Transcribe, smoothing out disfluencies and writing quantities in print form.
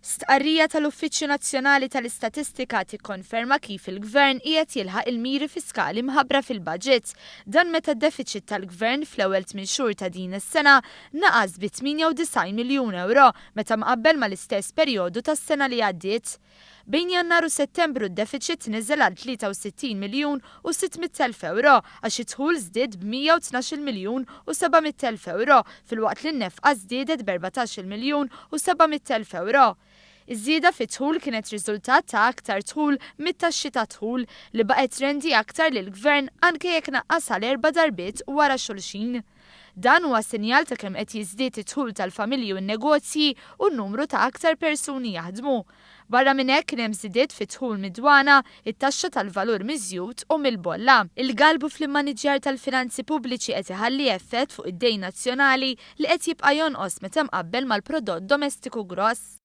Stqarrija tal-Uffiċċju Nazzjonali tal-Istatistika tikkonferma kif il-Gvern qiegħed jilħaq il-miri fiskali mħabbra fil-budget. Dan meta d-defiċit tal-Gvern fl-ewwel tmien xhur ta' din is-sena naqas bi 98 miljun ewro meta mqabbel mal-istess perjodu tas-sena li għaddiet. Bejn Jannar u Settembru d-defiċit niżel għal 63 miljun u 600 elf ewro għax id-dħul żdied b'112-il miljun u 700 elf ewro filwaqt li n-nefqa żdiedet b'14-il miljun u 700 elf ewro. Iż-żieda fid-dħul kienet riżultat ta' aktar dħul mit-taxxi tad-dħul li baqgħet trendi aktar lill-Gvern anke jekk naqqas għal erba' darbiet wara xulxin. Dan huwa sinjal ta' kemm qed jiżdied id-dħul tal-familji u n-negozji u n-numru ta' aktar persuni jaħdmu. Barra minn hekk kien hemm żidiet fid-dħul mid-dwana, it-taxxa tal-valur miżjud u mill-bolla. Il-galbu fl-immaniġġjar tal-finanzi pubbliċi qed iħalli effett fuq id-dejn nazzjonali li qed jibqa' jonqos meta mqabbel mal-prodott domestiku gross.